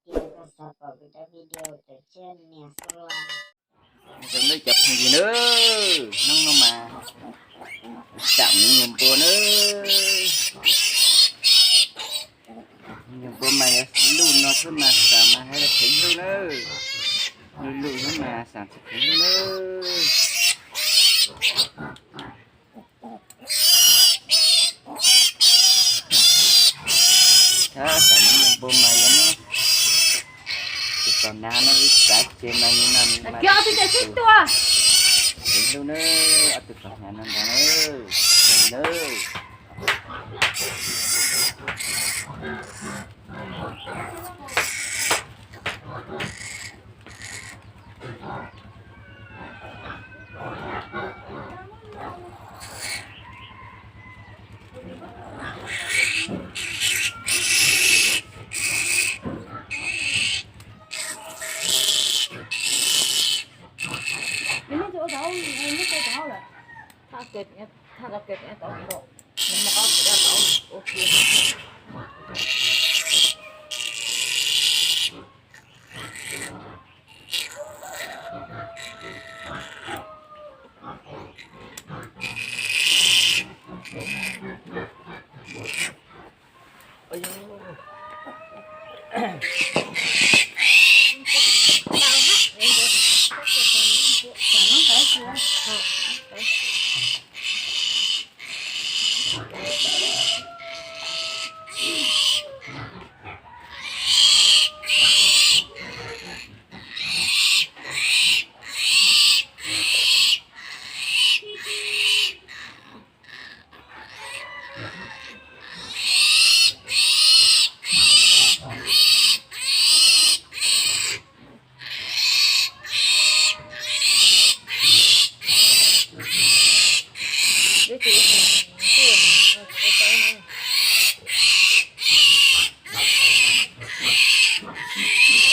Tias koj xav pom kuv cov video cawm siab nias xub los. Rau nej cov phooj ywg nawb, hnub no mas xam me nyuam npua nawb. Me nyuam npua mas yog luj no xwb mas xam mas hais tias kheev luj nawb. Luj luj xwb mas xam tsis kheev luj nawb. Thab xam me nyuam npua mas yog tus kaus hnav no ib txav ces mas yog no mas kheev luj nawb, ob tug kaus hnav no ntag nawb.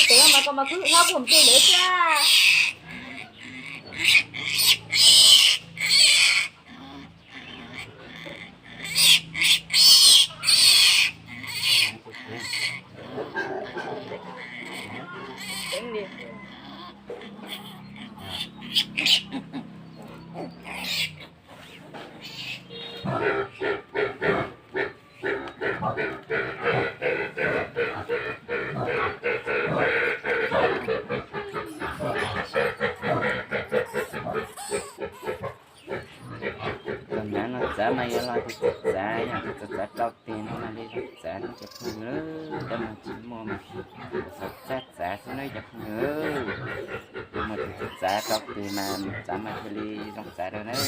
Tus no mas koj mas khwv hlab puag mus twg lawm thiab. Tus hnav no txav mas yog los tus txav, yog tus txav txav rau tes no mas li zoo txav no cov phooj ywg, tab mas tsis muaj mas xav txav txav xwb nawb cov phooj ywg. Muaj tus txav txav rau tes mas txav mas cia li zoo txav rau nawb.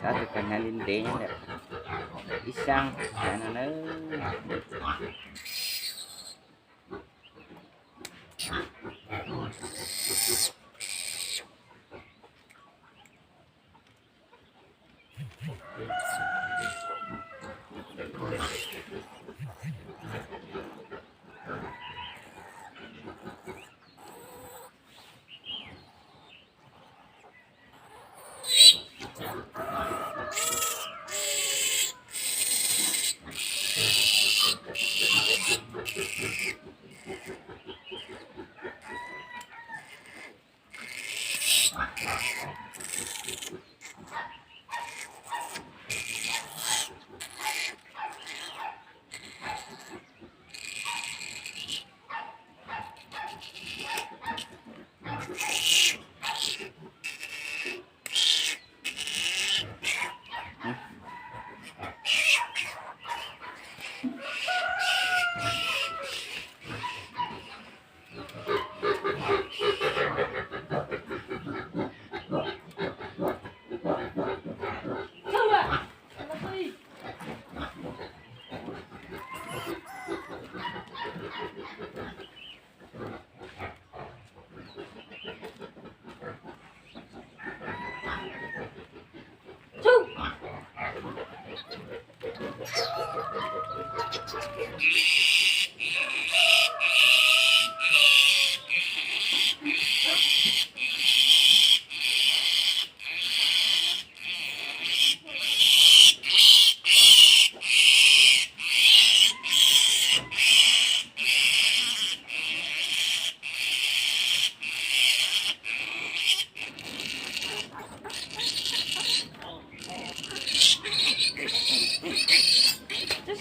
Ob tug kaus hnav li ntev nyob ntawm ib sab hnav no nawb.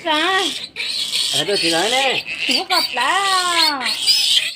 Tsis lawv ne, tsis muab koj plab.